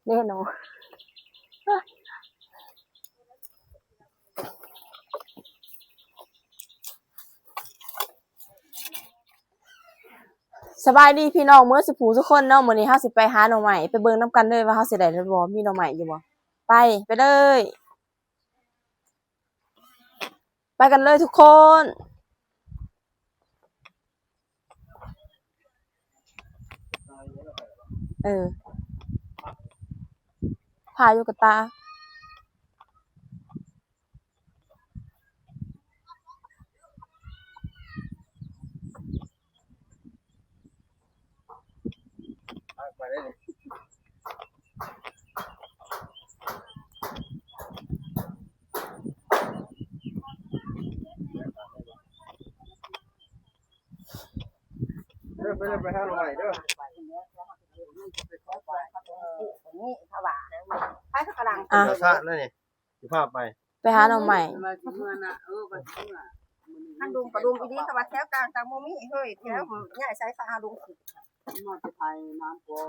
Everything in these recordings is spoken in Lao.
ແນ່ນອນ. ສະບາຍດີພີ່ນ້ອງເໝິດສູ່ຜູ້ສູ່ຄົນເນາະ, ມື້ນີ້ເຮົາຊິໄປຫາໜໍ່ໄມ້ ໄປເບິ່ງນຳກັນເລີຍວ່າເຮົາຊິໄດ້ຫຼືບໍ່ ມີໜໍ່ໄມ້ຢູ່ບໍ່. ໄປ ໄປເລີຍ. ໄປກັນເລີຍທຸກຄົນ. ເອີ ພາຢູ່ກະຕາ. ເດີ ໄປເດີ ໄປຫາໜໍ່ໄມ້ເດີ. ນີ້ຖ້າວ່າ ໄປ ອ່ະ ທາງນັ້ນນີ້ ຊິພາໄປ ໄປຫາໜໍ່ໄມ້. ຄັນດຸມກະດຸມອີ່ຫຼີ ເຂົາວ່າແຖວກາງຈັ່ງບໍ່ມີເຮີ້ຍ ແຖວ ອືມ ຍ້າຍສາຍໄຟຫາດຸມຂຶ້ນ. ມາຈະໄປນ້ຳບໍ່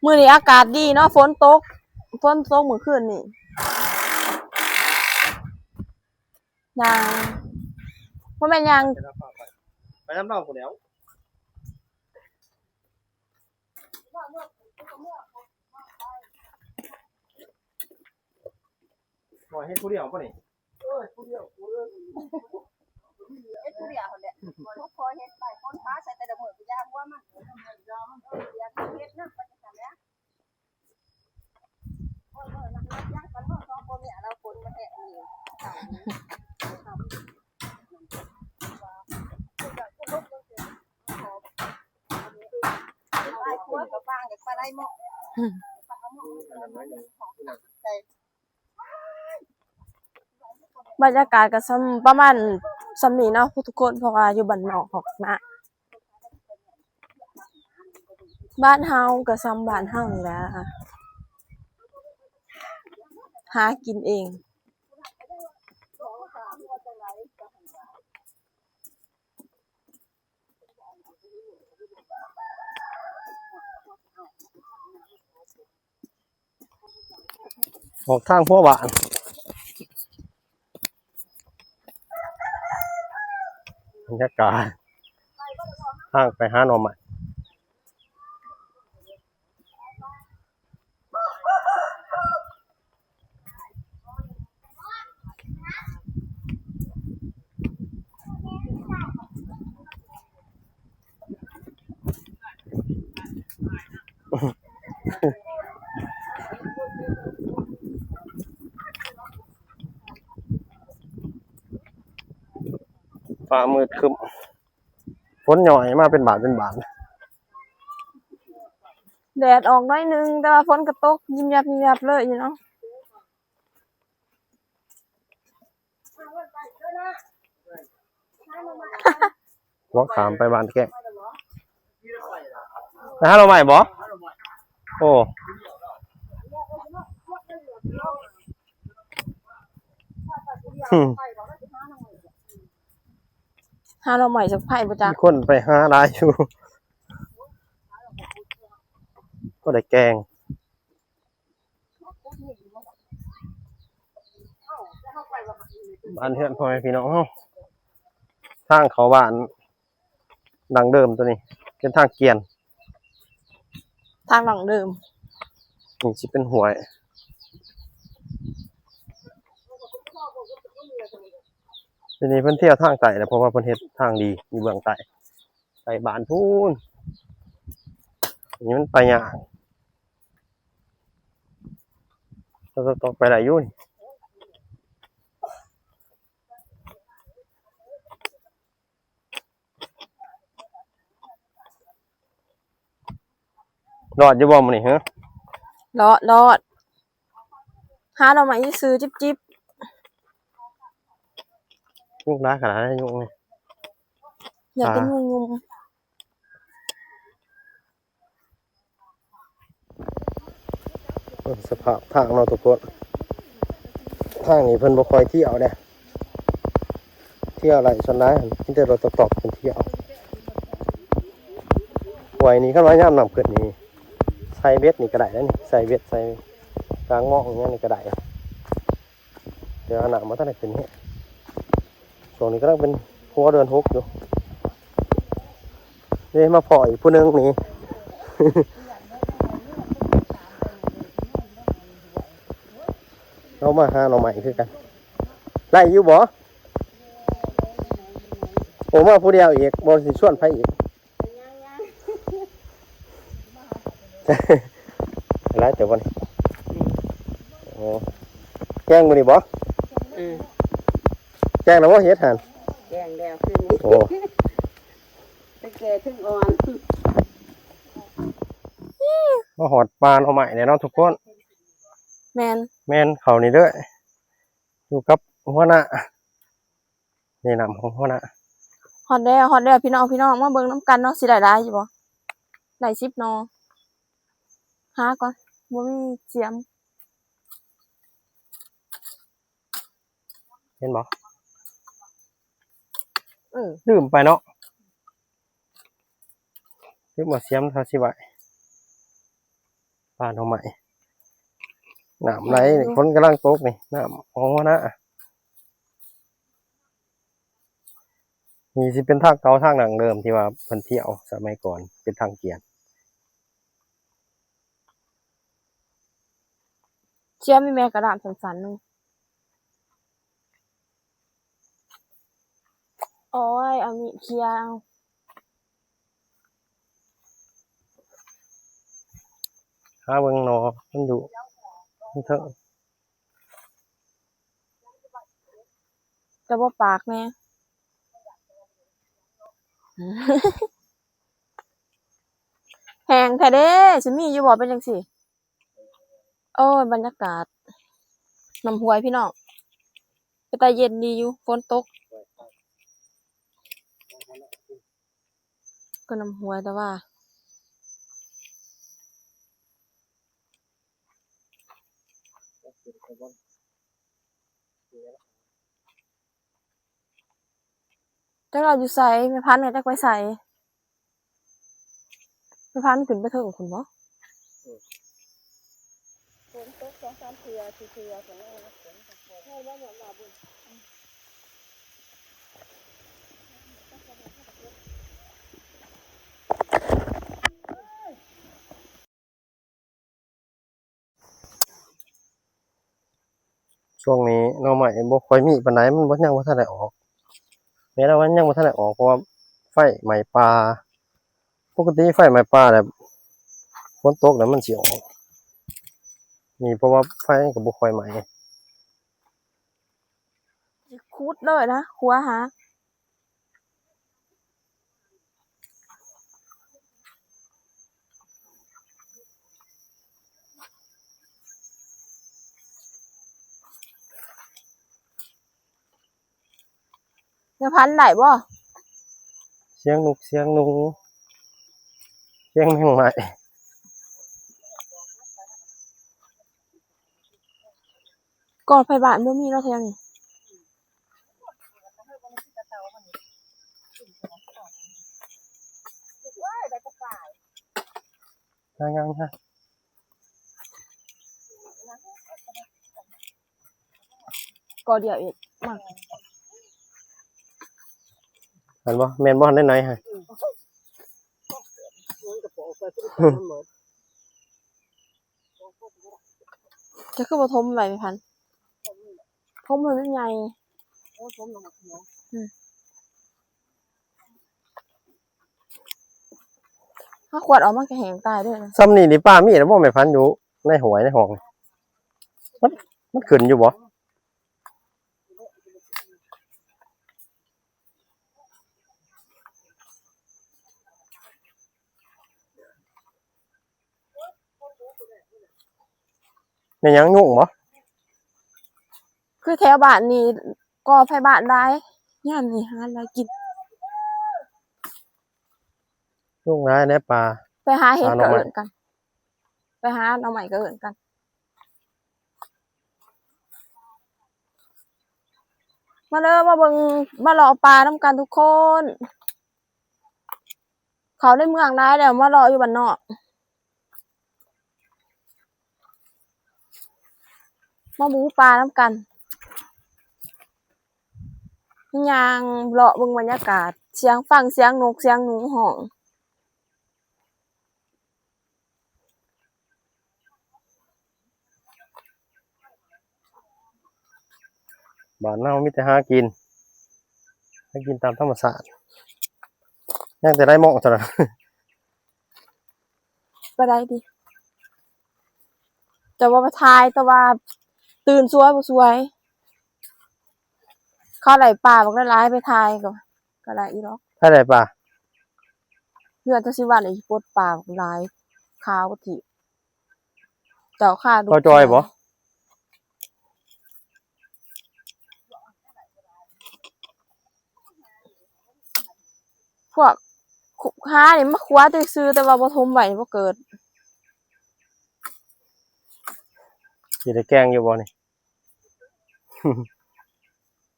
ມື້ນີ້ອາກາດດີເນາະ ຝົນຕົກ ຝົນຕົກມື້ຄືນນີ້. ຍ່າງ ບໍ່ແມ່ນຍ່າງ ໄປນຳນ້ອງພຸ້ນແຫຼ້ວ. ເຮັດຜູ້ດຽວບໍ່ນີ້? ເອີ ຜູ້ດຽວ ຜູ້ດຽວ ເຮັດຜູ້ດຽວຫັ້ນແຫຼະ. ບໍ່ພໍເຮັດໄປ ຄົນພາໃສ່ແຕ່ລະມື້ ກະຢ່າຫົວມັນ ເອີ ຢາກເຮັດນຳໄປຈັ່ງຊັ້ນແຫຼະ. ບັນຍາກາດກະສ່ຳ ປະມານສ່ຳນີ້ເນາະທຸກຄົນ ເພາະວ່າຢູ່ບ້ານນອກຮອກນາ. ບ້ານເຮົາກະສ່ຳບ້ານເຮົານີ້ແຫຼະ ຫາກິນເອງ. ອອກທາງຫົວບ້ານ ບັນຍາກາດທາງໄປຫາໜໍ່ໄມ້. ຟ້າມືດຄຶ້ມ ຝົນຍ້ອຍມາເປັນບາດເປັນບາດ. ແດດອອກໜ້ອຍໜຶ່ງ ແຕ່ວ່າຝົນກະຕົກຍິບຍັບຍິບຍັບເລີຍຢູ່ເນາະ. ຫົວຂ້າມໄປບ້ານແກ້ງ ໄປຫາໜໍ່ໄມ້ບໍ່? ໂອ້ ຫາໜໍ່ໄມ້ຈັກໃຜບໍ່ຈັກ ມີຄົນໄປຫາຫຼາຍຢູ່ ບໍ່ໄດ້ແກງ. ບ້ານເຮືອນພໍ່ແມ່ພີ່ນ້ອງເຮົາ ທາງເຂົ້າບ້ານ ດັ່ງເດີມ ໂຕນີ້ເປັນທາງກຽນ ທາງດັ້ງເດີມ ນີ້ຊິເປັນຫ້ວຍ. ທີນີ້ເພິ່ນທຽວທາງໃຕ້ແຫຼະ ເພາະວ່າເພິ່ນເຮັດທາງດີຢູ່ເບື້ອງໃຕ້ ໃຕ້ບ້ານພຸ້ນ. ນີ້ມັນໄປຍາກ ເຮົາຕ້ອງໄປໄດ້ຢູ່ນີ້. ລອດຢູ່ບໍ່ມື້ນີ້ ຮະ? ລອດ ລອດ ຫາໜໍ່ໄມ້ຊື່ໆ ຈິບໆ. ຍຸງຫຼາຍຂະໜາດໃດ ຍຸງນີ້ ຢາກເປັນຍຸງຍຸງ. ເບິ່ງສະພາບທາງເນາະທຸກຄົນ ທາງນີ້ເພິ່ນບໍ່ຄ່ອຍທຽວເດ້ ທຽວໄຫຼສ່ວນຫຼາຍ ມີແຕ່ລົດຕອກໆ ເພິ່ນທຽວ. ຫ້ວຍນີ້ ຄັນວ່າຍາມນ້ຳຂຶ້ນນີ້ ໃສ່ເບັດນີ້ກໍໄດ້ເດ້ນີ້ ໃສ່ເບັດ ໃສ່ກາງມອງຫຍັງນີ້ກໍໄດ້ ແຕ່ວ່ານ້ຳບໍ່ທັນໄດ້ຂຶ້ນແຮງ ຊ່ວງນີ້ກຳລັງເປັນຫົວເດືອນຫົກຢູ່. ເດ້ ມາພໍ້ອີກຜູ້ໜຶ່ງນີ້ ເຮົາມາຫາໜໍ່ໄມ້ຄືກັນ ໄດ້ຢູ່ບໍ່? ໂອ້ ມາຜູ້ດຽວອີກ ບໍ່ຊິຊວນໃຜອີກ? ຫຼາຍເຕີບບໍ່ນີ້? ໂອ້ ແກງມື້ນີ້ບໍ່? ອືມ ແກງແລ້ວບໍ່ເຫັດຫັ້ນ? ແກງແລ້ວຄືນີ້ ໂອ້ ທັງແກ່ທັງອ່ອນ ມາຮອດປ່າໜໍ່ໄມ້ແລ້ວເນາະທຸກຄົນ. ແມ່ນ ແມ່ນ ເຂົ້ານີ້ເດີ້ ຢູ່ກັບຫົວໜ້າ ແນະນຳຂອງຫົວໜ້າ. ຮອດແລ້ວ ຮອດແລ້ວ ພີ່ນ້ອງ ພີ່ນ້ອງ ມາເບິ່ງນຳກັນເນາະ ຊິໄດ້ຫຼາຍຢູ່ບໍ່? ໄດ້ສິບໜໍ່ ຫາກ່ອນ ບໍ່ມີສຽມ ເຫັນບໍ່? ເອີ ລືມໄປເນາະ ລືມເອົາສຽມທາຊິໄວ້. ປ່າໜໍ່ໄມ້ ນ້ຳໄຫຼ ອືມ ຝົນກຳລັງຕົກນີ້ ນ້ຳຂອງຫົວໜ້າ. ນີ້ຊິເປັນທາງເກົ່າ ທາງດັ້ງເດີມທີ່ວ່າເພິ່ນທ່ຽວສະໄໝກ່ອນ ເປັນທາງກຽນ. ເຊື່ອມີແມ່ກະດານສັ້ນໆໜຶ່ງ. ໂອ້ຍ ເອົາມີດເຄຍເອົາ. ຫາເບິ່ງໜໍ່ມັນຢູ່ເທິງ ແຕ່ບໍ່ປາກແນ່. ແຫ້ງແທ້ເດ້ ຊິມີຢູ່ບໍ່ເປັນຈັ່ງຊີ້? ໂອ້ຍ ບັນຍາກາດນ້ຳຫ້ວຍພີ່ນ້ອງ ເປັນຕາເຢັນດີຢູ່ ຝົນຕົກ ກໍນ້ຳຫ້ວຍແຕ່ວ່າ ຈັກລາວຢູ່ໃສ ແມ່ພັນກໍຈັກໄປໃສ ແມ່ພັນຂຶ້ນໄປເທິງພຸ້ນບໍ? ເອີ ຝົນຕົກສອງສາມເທື່ອ ສີ່ເທື່ອພຸ້ນແລ້ວ ຝົນກໍຕົກ. ຊ່ວງນີ້ໜໍ່ໄມ້ບໍ່ຄ່ອຍມີປານໃດ ມັນບໍ່ ຍັງບໍ່ທັນໄດ້ອອກ ແມ່ນວ່າຍັງບໍ່ທັນໄດ້ອອກ ເພາະວ່າໄຟໄໝ້ປ່າ. ປົກກະຕິໄຟໄໝ້ປ່າແລ້ວ ຝົນຕົກແລ້ວມັນຊິອອກ ນີ້ເພາະວ່າໄຟມັນກໍບໍ່ຄ່ອຍໄໝ້. ຊິຂຸດເລີຍນະ ຂົວຫາ ແມ່ພັນໄດ້ບໍ່? ສຽງນົກສຽງໜູ ສຽງແມງໄມ້. ກໍໄຟບ້ານບໍ່ມີເນາະແຖວນີ້. ຍັງໆ ກໍດຽວອີກ ມາ ແມ່ນບໍ່? ແມ່ນບໍ່? ນ້ອຍໆ ຮະ ມັນກໍບໍ່ອອກໄປ ຈະຄືບໍ່ຖົມໄວ້ ແມ່ພັນ? ຖົມໃຫ້ມັນໃຫຍ່. ໂອ້ ຖົມລະໝາກຂຽວ. ອືມ ເຮົາຂວດອອກມັນກໍແຫ້ງຕາຍເດ້. ຊ່ຳນີ້ນີ້ປາມີແລ້ວບໍ່ ແມ່ພັນ ຢູ່ໃນຫ້ວຍໃນຮ່ອງ? ມັນ ມັນຂຶ້ນຢູ່ບໍ່? ແມ່ນຫຍັງ ຍຸງບໍ່? ຄືແຖວບ້ານນີ້ ກໍໄຟບ້ານຫຼາຍ ຍາມນີ້ຫາຫຼາຍກິນ. ຍຸງຫຼາຍແດ່ປາ. ໄປຫາເຫັດກໍເອີ້ນກັນ ໄປຫາໜໍ່ໄມ້ກໍເອີ້ນກັນ. ມາເດີ ມາເບິ່ງ ມາເລາະປ່ານຳກັນທຸກຄົນ. ເຂົ້າໃນເມືອງຫຼາຍແລ້ວ ມາເລາະຢູ່ບ້ານນອກ ມາບູປານຳກັນ ຍ່າງເລາະເບິ່ງບັນຍາກາດ ສຽງ ຟັງສຽງນົກສຽງໜູຮ້ອງ. ບ້ານເຮົາມີແຕ່ຫາກິນ ຫາກິນຕາມທຳມະຊາດ ຍັງແຕ່ໄດ້ເໝາະເທົ່ານັ້ນ ໄປໄດ້ຕິ ແຕ່ວ່າໄປຖ່າຍ ແຕ່ວ່າຕື່ນສວຍບໍ່ສວຍ ເຂົາໄດ້ປາບັກຫຼາຍໆ ໄປຖ່າຍກໍ ກໍໄດ້ອີ່ດອກ ໃຜໄດ້ປາ ເຮືອນຕາຊິວັນນີ້ປົດປາບັກຫຼາຍ ຂາວປະທີ ເຈົ້າຂ້າ ພໍ່ຈ່ອຍບໍ່? ພວກຫານີ້ມາຂົວແຕ່ຊື່ ແຕ່ວ່າບໍ່ຖົມໄວ້ນີ້ບໍ່ເກີດ. ຊິໄດ້ແກງຢູ່ບໍ່ນີ້?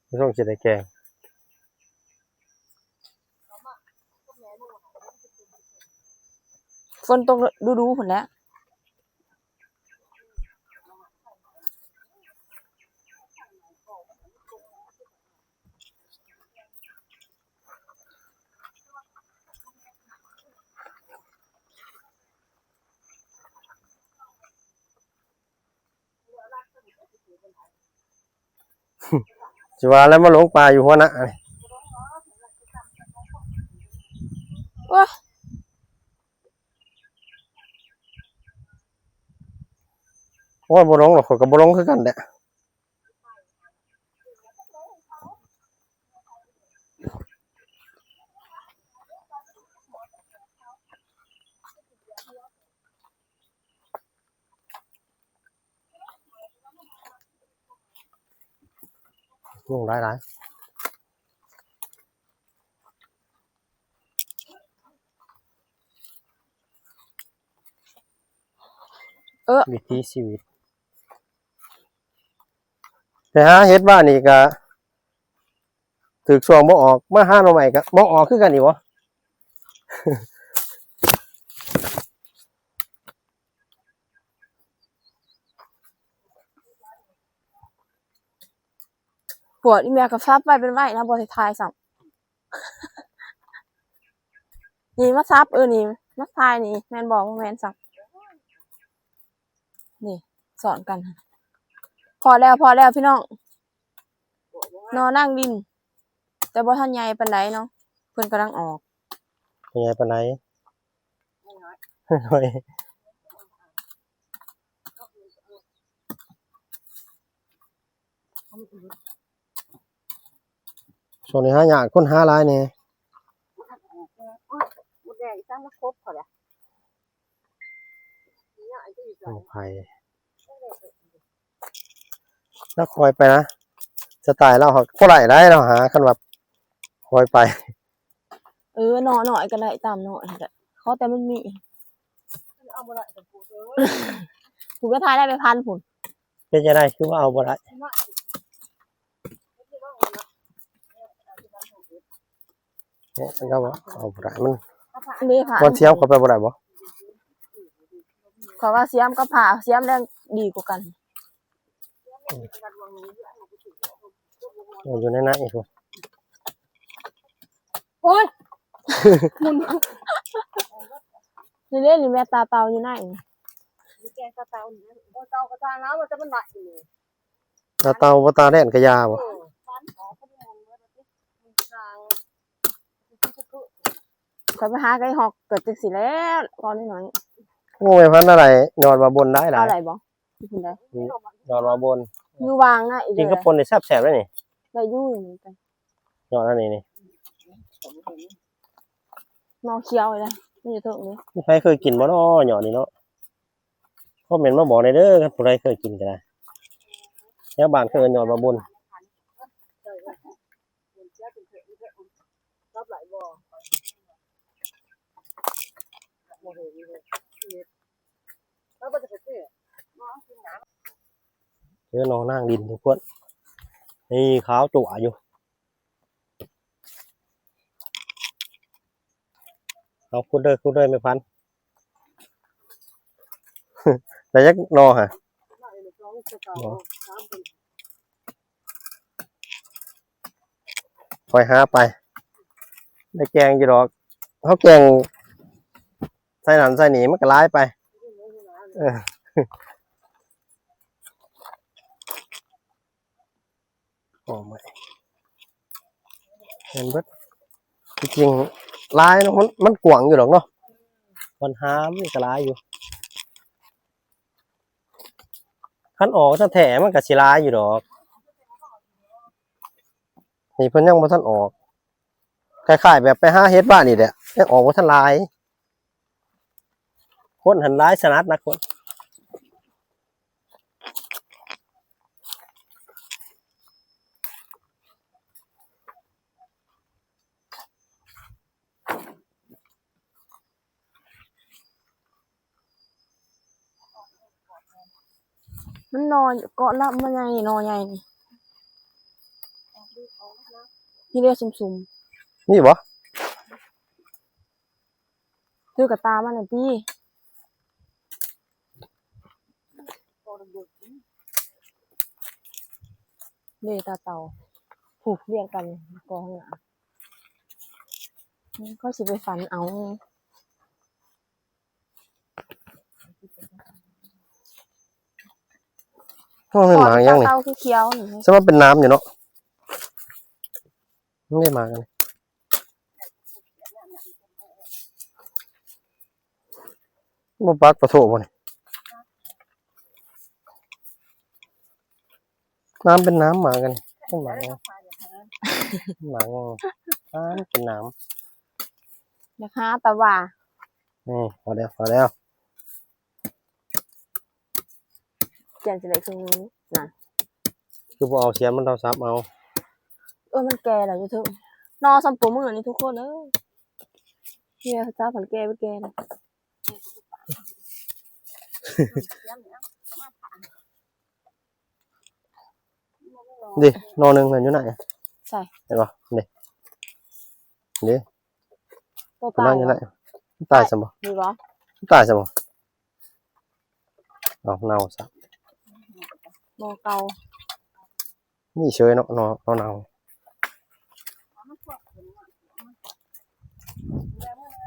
ບໍ່ສົ່ງຊິໄດ້ແກງ. ຝົນຕົກດູໆພຸ້ນແຫຼະ. ຊິວ່າແລ້ວ ມາຫຼົງປ່າຢູ່ຫົວນະ. ໂອ້ຍ ໂອ້ຍ ບໍ່ຫຼົງດອກ ຂ້ອຍກໍບໍ່ຫຼົງຄືກັນແຫຼະ. ຍຸງຫຼາຍໆ. ເອີ ວິຖີຊີວິດ ໄປຫາເຫັດບ້ານນີ້ກະຖືກຊ່ວງບໍ່ອອກ ມາຫາໜໍ່ໄມ້ກະບໍ່ອອກຄືກັນອີກບໍ? ພວກອີ່ແມ່ກໍສັບໄວ້ເປັນໄວ້ນະ ບໍ່ໄດ້ຖ່າຍຊ້ຳ. ນີ້ມາສັບ ເອີ ນີ້ມາຖ່າຍນີ້ ແມ່ນບໍ່? ບໍ່ແມ່ນຊ້ຳ. ນີ້ຊ້ອນກັນ. ພໍແລ້ວ ພໍແລ້ວພີ່ນ້ອງ. ໜໍ່ນາງດິນ ແຕ່ບໍ່ທັນໃຫຍ່ປານໃດເນາະ ເພິ່ນກຳລັງອອກ. ບໍ່ໃຫຍ່ປານໃດ? ນ້ອຍ. ຊ່ວງນີ້ຫາຍາກ ຄົນຫາຫຼາຍແດ່. ໝົດແດງອີ່ສັງມາຄົບເຂົາລະ. ໂອ້ ໄຜ ລາວຄ່ອຍໄປນະ ສະໄຕລາວ ບໍ່ໄດ້ໄດ໋ ລາວຫາ ຄັນວ່າຄ່ອຍໄປ. ເອີ ໜໍ່ນ້ອຍກໍໄດ້ຕາມໜໍ່ຫັ້ນແຫຼະ ຂໍແຕ່ມັນມີ. ເອົາບໍ່ໄດ້ ຜູ້ໄປຖ່າຍໄດ້ໄປພັນພຸ້ນ. ເປັນຈັ່ງໃດ ຄືວ່າເອົາບໍ່ໄດ້? ເນາະ ລາວວ່າເອົາບໍ່ໄດ້ ມັນ ນີ້ ບ່ອນສຽມເຂົ້າໄປບໍ່ໄດ້ບໍ? ເຂົາວ່າສຽມກັບຜ້າ ສຽມແລ້ງດີກວ່າກັນ. ອືມ ໂອ້ ຢູ່ໃນນັ້ນອີກ. ໂອ້ຍ ໝຸນ ນີ້ເດ້ ນີ້ແມ່ ຕາເຕົ່າຢູ່ໃນນີ້ ມີແກງຕາເຕົ່ານີ້. ໂອ້ ເຕົ່າກໍຕາໜາວ ມັນຈະມັນໄດ້ຢູ່ນີ້. ຕາເຕົ່າບໍ່ ຕາແລ່ນກະຢາບໍ່? ເອີ ຂ້ອຍໄປຫາໄກ່ຮອກເກີດຈັ່ງຊີ້ແລ້ວ ຕອນນ້ອຍໆ. ໂອ້ຍ ພັນອະໄລ ຍອດວ່າບົນໄດ້ຫຼາຍ. ເອົາໄດ້ບໍ່? ຢູ່ພຸ້ນໃດ? ອືມ ຍອດວ່າບົນ ຢູ່ຫວ່າງນະ. ກິນກັບປົ່ນນີ້ແຊບໆເດ້ນີ້. ໄດ້ຢູ່ນີ້ ຍອດອັນນີ້ນີ້ ໜໍ່ຂຽວນີ້ ມັນຢູ່ເທິງນີ້. ມີໃຜເຄີຍກິນບໍ່ເນາະ ຍອດນີ້ເນາະ? ຄອມເມັນມາບອກແດ່ເດີ ຄັນຜູ້ໃດເຄີຍກິນກໍໄດ້. ແຖວບ້ານເຂົາເອີ້ນຍອດວ່າບົນ. ເຈີໜໍ່ນາງດິນທຸກຄົນ ນີ້ຂາວຈັ້ວຢູ່. ໄປ ເອົາ ຂຸດເດີ ຂຸດເດີແມ່ພັນ. ໄດ້ຈັກໜໍ່ຫະ? ຂ້ອຍຫາໄປ ໄດ້ແກງຢູ່ດອກ. ເຮົາແກງໃສ່ນັ້ນໃສ່ນີ້ມັນກໍຫຼາຍໄປ. ເອີ ໂອ້ ເຫັນເບິດ. ທີ່ຈິງຫຼາຍເນາະ ມັນ ມັນກວ້າງຢູ່ດອກເນາະ. ບັນຫາມັນກໍຫຼາຍຢູ່. ຄັນອອກແທ້ໆ ມັນກໍຊິຫຼາຍຢູ່ດອກ. ນີ້ເພິ່ນຍັງບໍ່ທັນອອກ. ຄ້າຍໆ ແບບໄປຫາເຫັດບ້ານນີ້ແຫຼະ ຍັງອອກບໍ່ທັນຫຼາຍ. ຄົນຫັ້ນຫຼາຍສະໜາດນັກຄົນ. ມັນໜໍ່ເກາະລະ ມັນໃຫຍ່ ໜໍ່ໃຫຍ່ນີ້ ນີ້ເດ້ ສຸ່ມໆ ມີບໍ່? ຖືກະຕ່າມາແດ່ຕິ ເດ້ ຕາເຕົ່າ ຜູ້ລຽນກັນ ກໍຂ້າງຫຼັງ ຂ້ອຍຊິໄປຝັນເອົາ. ໂອ້ ແມ່ນໝາກຫຍັງນີ້? ເຕົາຂຽວໆ ນີ້ ສະມາເປັນໜາມຢູ່ເນາະ. ມັນໄດ້ໝາກອັນນີ້ ບໍ່ປັກປະໂທບໍ່ນີ້? ນ້ຳເປັນນ້ຳໝາກອັນນີ້ ເປັນໝາກຫຍັງ? ໝາກຫຍັງ? ນ້ຳເປັນນ້ຳ ຢາກຫາແຕ່ວ່າ ນີ້ ພໍແລ້ວ ພໍແລ້ວ. ຂຽນຊິໄດ້ຄືນະ ຄືບໍ່ເອົາຂຽນມັນໂທລະສັບເອົາ. ເອີ ມັນແກ່ແລ້ວຢູ່ເທິງ ໜໍ່ສ່ຳໂປມືນີ້ທຸກຄົນເອີຍ. ເອີຍ ສາວພັນແກ່ ແກ່ແລ້ວ. ເດ້ ໜໍ່ໜຶ່ງນັ້ນຢູ່ໃນ ໃສ ເຫັນບໍ່? ເດ້ ເດ້ ໂຕຕາຍ ຢູ່ໃນ ຕາຍຊະບໍ່? ມີບໍ່? ຕາຍຊະບໍ່? ເອົາ ເນົ່າຊະ ໜໍ່ເກົ່າ ມີເສີຍເນາະ ໜໍ່ ໜໍ່ເນົ່າ.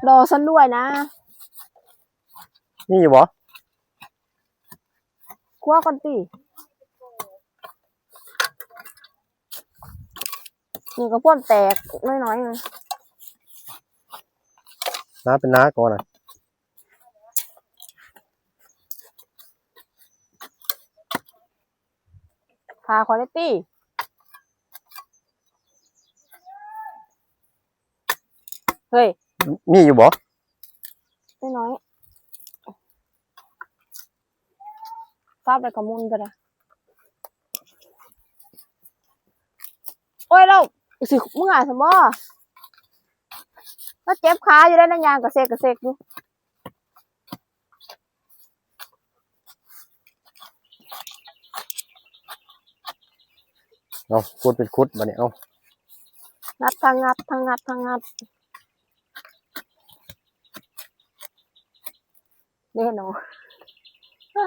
ລໍສັນດ້ວຍນະ ມີຢູ່ບໍ່? ຄົວກ່ອນຕິ ນີ້ກໍພວມແຕກໜ້ອຍໆ ໜາເປັນໜາກ່ອນນະ. ພາຂ້ອຍແດ່ຕິ ເຮີ້ຍ ມີຢູ່ບໍ່? ນ້ອຍໆ ຊາບແລ້ວກໍໝຸນໄປລະ. ໂອ້ຍ ລາວຊິເມື່ອຍຊັ້ນບໍ່? ລາວເຈັບຂາຢູ່ເດ້ ນາງຍ່າງກະເຊກກະເຊກຢູ່. ເອົາ ຂຸດເປັນຂຸດບາດນີ້ ເອົາ ງັດທັງງັດ ທັງງັດ ທັງງັດ ເດ້ເນາະ.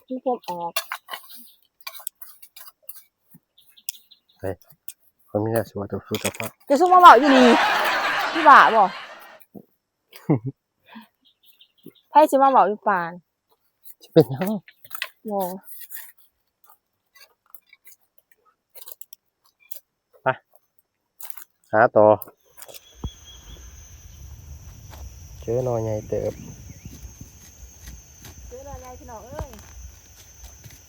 ມີຄວາມອອກ ເຮີ້ຍ ຄົນມີແນວຊິວ່າຕົວສຸດຕະພາບ ຈະຊຸມມາເວົ້າຢູ່ນີ້ ຊິບ້າບໍ່? ໃຜຊິມາເວົ້າຢູ່ປ່າ? ຊິເປັນຫຍັງ? ບໍ່ ໄປ ຫາຕໍ່ ເຈີໜໍ່ໃຫຍ່ເຕີບ ເຈີໜໍ່ໃຫຍ່ພີ່ນ້ອງເອີຍ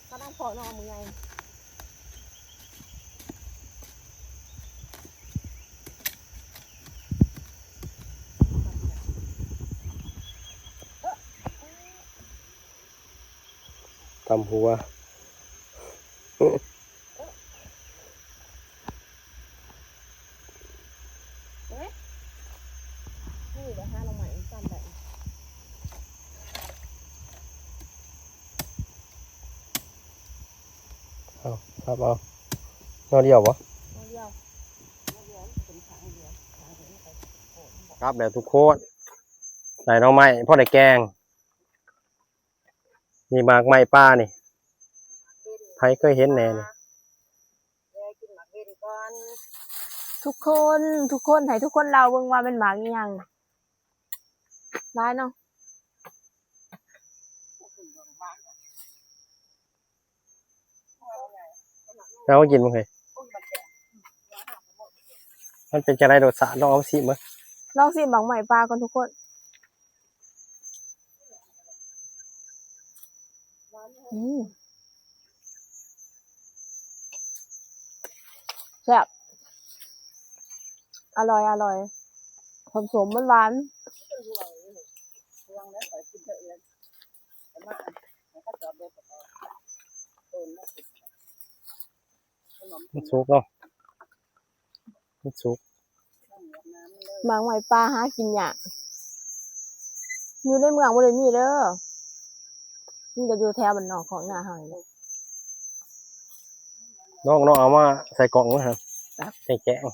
ກຳລັງເພາະໜໍ່ມື້ໃຫຍ່. ຕຳຫົວ ນີ້ແຫຼະຫາໜໍ່ໄມ້ມັນຕຳໄດ້. ເອົາ ຄັບເອົາ ໜໍ່ດຽວບໍ່? ໜໍ່ດຽວ ກັບແລ້ວທຸກຄົນ ໄດ້ໜໍ່ໄມ້ພໍໄດ້ແກງ. ນີ້ໝາກໄມ້ປ່ານີ້ ໃຜເຄີຍເຫັນແດ່ນີ້? ທຸກຄົນ ທຸກຄົນ ໃຫ້ທຸກຄົນເລົ່າເບິ່ງວ່າແມ່ນໝາກອີ່ຫຍັງ ຫຼາຍເນາະ. ເອົາກິນເບິ່ງເຮີ້ຍ ມັນເປັນຈັ່ງໃດລົດຊາດ? ລອງເອົາຊິມເບິ່ງ ລອງຊິມໝາກໄມ້ປ່າກ່ອນທຸກຄົນ. ອືມ ແຊບ ອະລ່ອຍ ອະລ່ອຍ ຫອມສົ້ມ ຫວານໆ. ມັນສຸກເນາະ ມັນສຸກ. ໝາກໄມ້ປ່າຫາກິນຍາກ ຢູ່ໃນເມືອງບໍ່ໄດ້ມີເດີ ມີແຕ່ຢູ່ແຖວບ້ານນອກຂອງນາເຮົານີ້ແຫຼະ. ນ້ອງ ນ້ອງເອົາມາໃສ່ກ່ອງເບິ່ງຫັ້ນ ແຈ້ງໆ.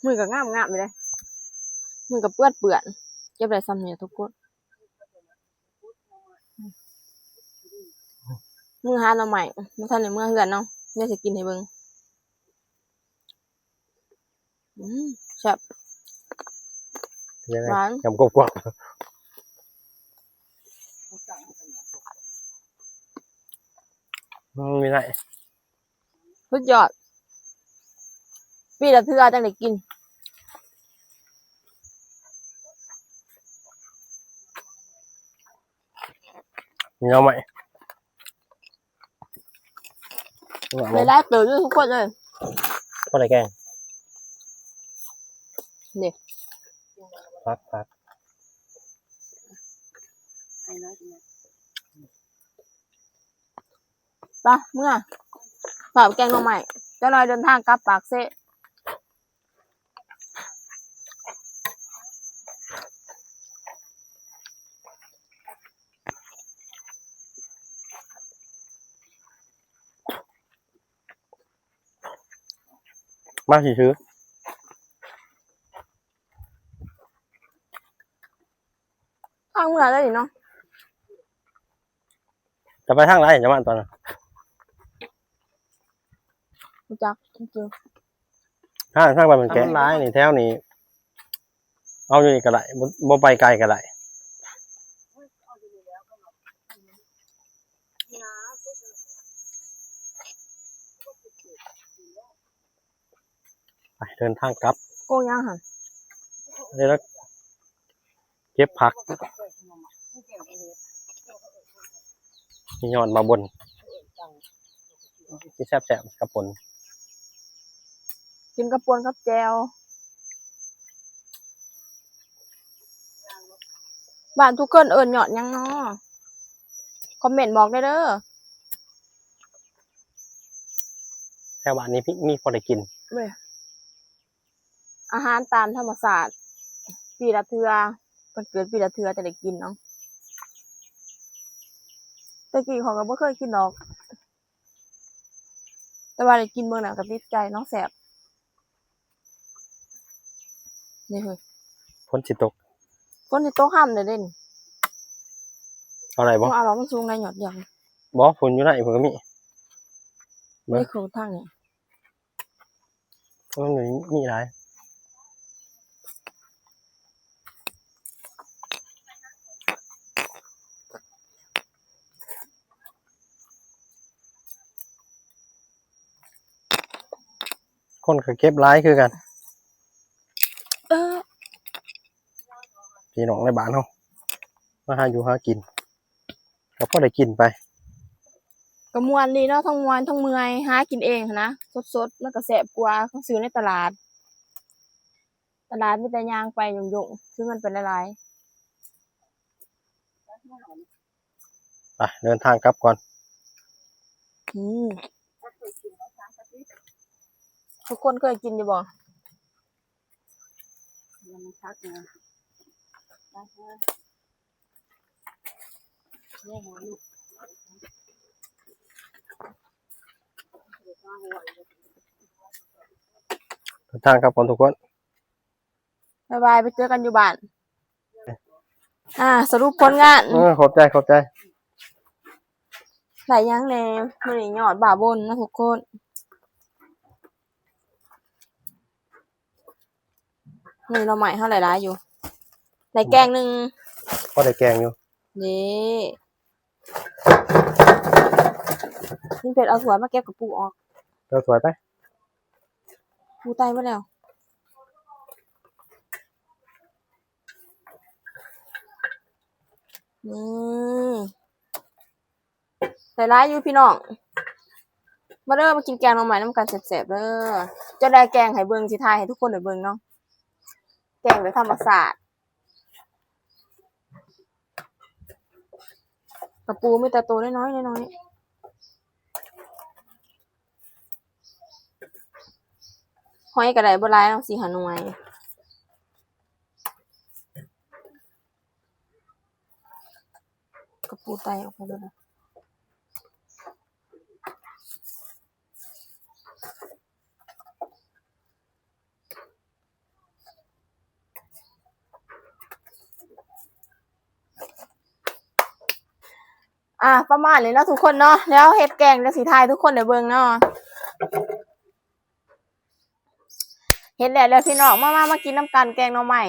ມືກໍງາມໆຢູ່ເດ້ ມືກໍເປື້ອນໆ ເກັບໄດ້ສ່ຳນີ້ທຸກຄົນ. ມື້ຫາໜໍ່ໄມ້ ບໍ່ທັນໄດ້ເມືອເຮືອນເນາະ ດຽວຊິກິນໃຫ້ເບິ່ງ. ອືມ ແຊບ ເປັນຈັ່ງໃດ? ຫວານ ຫວານ ກວບໆ. ອືມ ມີໄດ້ ສຸດຍອດ ປີລະເທື່ອຈັ່ງໄດ້ກິນ. ມີໜໍ່ໄມ້ ໄດ້ຫຼາຍເຕີບຢູ່ທຸກຄົນເອີຍ ພໍໄດ້ແກງ ນີ້ ຜັກ ຜັກ. ໄປເມືອ ເຝົ້າແກງໜໍ່ໄມ້ ຈັກໜ່ອຍເດີນທາງກັບປາກເຊ. ມາຊິຖື ທາງເມືອໄດ້ນີ້ເນາະ. ຈະໄປທາງໃດຈະມາຕອນນັ້ນ? ບໍ່ຈັກ ທາງ ທາງໄປມັນແຄບ ທາງມັນຫຼາຍນີ້ ແຖວນີ້ ເອົາຢູ່ນີ້ກໍໄດ້ ບໍ່ ບໍ່ໄປໄກກໍໄດ້. ໄປ ເດີນທາງກັບ. ໂກງຫຍັງຫັ້ນ? ນີ້ລະ ເກັບຜັກ ມີຍອດມາບົນ ຊິແຊບໆ ກັບປົນ ກິນກັບປົນກັບແຈ່ວ. ບ້ານທຸກຄົນເອີ້ນຍອດຫຍັງນໍ? ຄອມເມັນບອກແດ່ເດີ. ແຖວບ້ານນີ້ມີ ມີພໍໄດ້ກິນ ເວີຍ ອາຫານຕາມທຳມະຊາດ ປີລະເທື່ອ ເພິ່ນເກີດປີລະເທື່ອຈະໄດ້ກິນເນາະ. ແຕ່ກີ້ຂ້ອຍກໍບໍ່ເຄີຍກິນດອກ ແຕ່ວ່າໄດ້ກິນເບິ່ງແລ້ວກໍຕິດໃຈເນາະ ແຊບ. ນີ້ເຮີ້ຍ ຝົນຊິຕົກ ຝົນຊິຕົກຫ້າມເດ້ເດນີ້. ເອົາໄດ້ບໍ່? ບໍ່ເອົາດອກ ມັນສູງໃນຍອດດຽວ. ບໍ່ ພຸ້ນຢູ່ໃນພຸ້ນກໍມີ ເບິ່ງ ນີ້ໂຄງທາງນີ້ ມັນມີ ມີຫຼາຍ. ຄົນກໍເກັບຫຼາຍຄືກັນ ເອີ ພີ່ນ້ອງໃນບ້ານເຮົາ ມາຫາຢູ່ຫາກິນ ກໍພໍໄດ້ກິນໄປ. ກໍມ່ວນດີເນາະ ທັງມ່ວນທັງເມື່ອຍ ຫາກິນເອງຫັ້ນນະ ສົດໆ ມັນກໍແຊບກວ່າ ເຂົາຊື້ໃນຕະຫຼາດ. ຕະຫຼາດມີແຕ່ຍ່າງໄປຍົງໆ ຊື້ເງິນໄປຫຼາຍໆ. ໄປ ເດີນທາງກັບກ່ອນ. ອືມ ທຸກຄົນເຄີຍກິນຢູ່ບໍ່? ມັນຄັກນະ. ໄປເດີ. ນີ້ຫາລູກ ເດີນທາງກັບກ່ອນທຸກຄົນ. ບາຍບາຍ ໄປເຈີກັນຢູ່ບ້ານ. ອ່າ ສະຫຼຸບຜົນງານ. ເອີ ຂອບໃຈ ຂອບໃຈ. ໄດ້ຫຍັງແດ່? ມື້ນີ້ຍອດບ້າບົນເນາະທຸກຄົນ. ນີ້ໜໍ່ໄມ້ເຮົາໄດ້ຫຼາຍຢູ່ ໄດ້ແກງໜຶ່ງ ພໍໄດ້ແກງຢູ່. ນີ້ ຍິງເພັດ ເອົາຖ້ວຍມາເກັບກະປູອອກ. ເອົາຖ້ວຍໄປ. ປູໄຕໝົດແລ້ວ. ນີ້ ໄດ້ຫຼາຍຢູ່ພີ່ນ້ອງ. ມາເດີ ມາກິນແກງໜໍ່ໄມ້ນຳກັນແຊບໆເດີ. ຈະໄດ້ແກງໃຫ້ເບິ່ງ ຊິຖ່າຍໃຫ້ທຸກຄົນໄດ້ເບິ່ງເນາະ. ແກງແບບທຳມະຊາດ. ກະປູມີແຕ່ໂຕນ້ອຍໆ ນ້ອຍໆ. ຫອຍກະໄດ້ບໍ່ຫຼາຍເນາະ ສີ່ຫ້າໜ່ວຍ. ກະປູໄຕອອກໄປເບິດ. ອ່າ ປະມານນີ້ເນາະທຸກຄົນເນາະ. ແລ້ວເຮັດແກງ ແລ້ວຊິຖ່າຍໃຫ້ທຸກຄົນໄດ້ເບິ່ງເນາະ. ເຮັດແລ້ວແລ້ວພີ່ນ້ອງ ມາ ມາ ມາກິນນຳກັນ ແກງໜໍ່ໄມ້.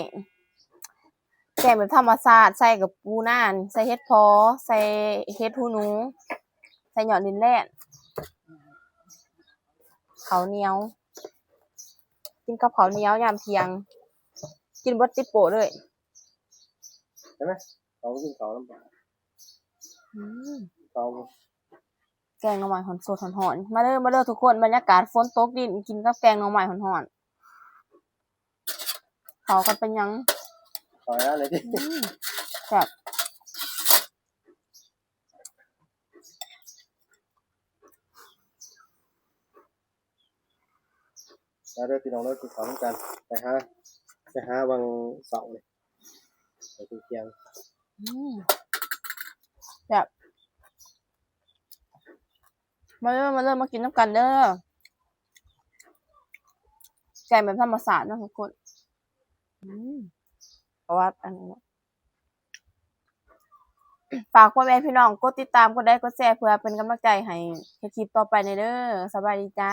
ແກງແບບທຳມະຊາດ ໃສ່ກະປູນາ ໃສ່ເຫັດເຜາະ ໃສ່ເຫັດຫູໜູ ໃສ່ຍອດດິນແດງ. ເຂົ້າໜຽວ ກິນກັບເຂົ້າໜຽວຍາມທ່ຽງ ກິນເບິດຕິດໂປ້ເລີຍ. ເຫັນໄໝ? ເຂົາກິນເຂົ້ານຳ. ອືມ ເຂົ້າ ແກງໜໍ່ໄມ້ຮ້ອນ ສົດຮ້ອນໆ. ມາເດີ ມາເດີທຸກຄົນ ບັນຍາກາດຝົນຕົກດິນ ກິນກັບແກງໜໍ່ໄມ້ຮ້ອນໆ ເຂົ້າກັນເປັນຫຍັງ. ເຂົ້າແລ້ວເລີຍຕິ. ອືມ ແຊບ. ມາເດີພີ່ນ້ອງເດີ ກິນເຂົ້ານຳກັນ. ໄປຫາ ໄປຫາຫວ່າງເຊົ້ານີ້ ໄປທ່ຽງ. ອືມ ແຊບ. ມາເດີ ມາເດີ ມາກິນນຳກັນເດີ. ແກງແບບທຳມະຊາດເນາະທຸກຄົນ. ອືມ ເພາະວ່າອັນ ຝາກພໍ່ແມ່ພີ່ນ້ອງກົດຕິດຕາມ ກົດໄລ ກົດແຊ ເພື່ອເປັນກຳລັງໃຈໃຫ້ເຮັດຄລິບຕໍ່ໄປແດ່ເດີ. ສະບາຍດີຈ້າ.